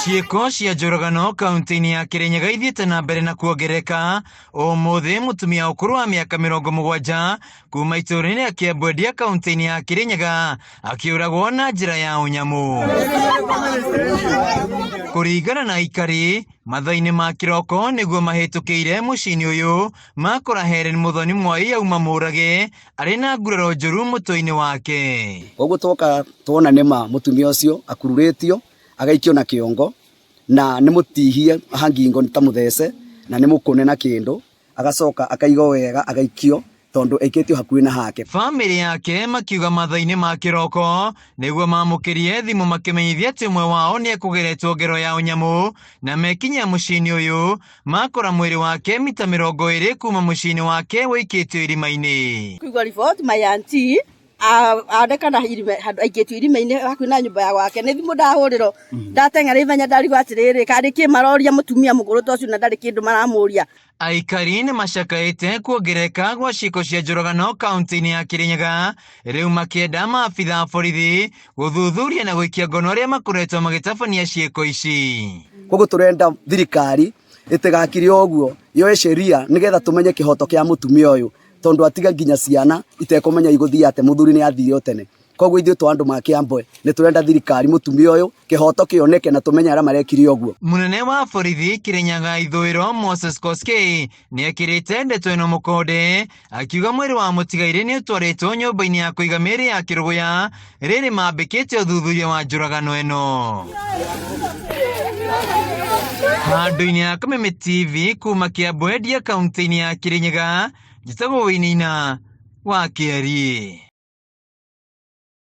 Ciĩko cia njũragano kaunti-inĩ ya Kĩrĩnyaga ithiĩte na mbere na kuongerereka. Ũmũthĩ mũtumia wa ũkũrũ wa mĩaka 70 kuma itũũra-inĩ rĩa Kĩambwendia kaunti-inĩ ya Kĩrĩnyaga akĩũragwo na njĩra ya ũnyamũ. Kũringana na aikari, mathaa-inĩ ma kĩroko nĩguo mahĩtũkĩire mũciĩ-inĩ ũyũ makora Helen Mũthoni Mwai auma mũrage arĩ na nguraro njũru mũtwe-inĩ wake. Koguo twoka tuona nĩma mũtumia ũcio akururĩtio agaikio na kĩongo na nĩ mũtihie ha ngingo ta mũthece na nĩ mũkũne na kĩndũ agacoka akaigwo wega agaikio tondũ aikĩtio hakuhĩ na hake. Bamĩrĩ yake makiuga mathaa-inĩ ma kĩroko nĩguo mamũkĩrie thimũ makĩmenyithia atĩ ũmwe wao nĩ ekũgeretwo ngero ya ũnyamũ na mekinyia mũciĩ-inĩ ũyũ makora mwĩrĩ wake mita 20 kuma mũciĩ-inĩ wake wĩikĩtio irima-inĩ. Kuigua report my auntie onekana handũ aikĩtio irima-inĩ hakuhĩ na nyũmba ya gwake nĩ thimũ ndahũrĩrwo ndateng'era ihenya ndarigwo atĩrĩrĩ karĩ kĩ maroria mũtumia mũkũrũ ta ũcio na ndarĩ kĩndũ maramũria. Aikari nĩ macakaĩte kuongerereka gwa ciĩko cia njũragano kaunti-inĩ ya Kĩrĩnyaga rĩu makĩenda maabitha a borithi gũthuthuria na gũikia ngono arĩa makoretwo magĩtabania ciĩko ici. Koguo tũrenda thirikari ĩtigakire ũguo yoe sheria nĩgetha tũmenye kĩhoto kĩa mũtumia ũyũ tondũ atiga nginya ciana itekũmenya igũthiĩ atĩa mũthuri nĩ athire o tene. Koguo ithuĩ twa andũ ma Kĩambwe nĩ tũrenda thirikari mũtumia ũyũ kĩhoto kĩoneke na tũmenye arĩa marekire ũguo. Mũnene wa borithi Kĩrĩnyaga Ithũĩro Moses Koskei nĩekĩrĩte ndeto ĩno mũkonde akiuga mwĩrĩ wa mũtigairĩ nĩ ũtwarĩtwo nyũmba-inĩ ya kũiga mĩĩrĩ ya Kĩrũgũya rĩrĩ mambĩkĩte ũthuthuria wa njũragano ĩno. Handũ-inĩ ha Kameme TV kuma Kĩambwendia kaunti-inĩ ya Kĩrĩnyaga, njĩtagwo Wĩinĩina wa Kĩeri.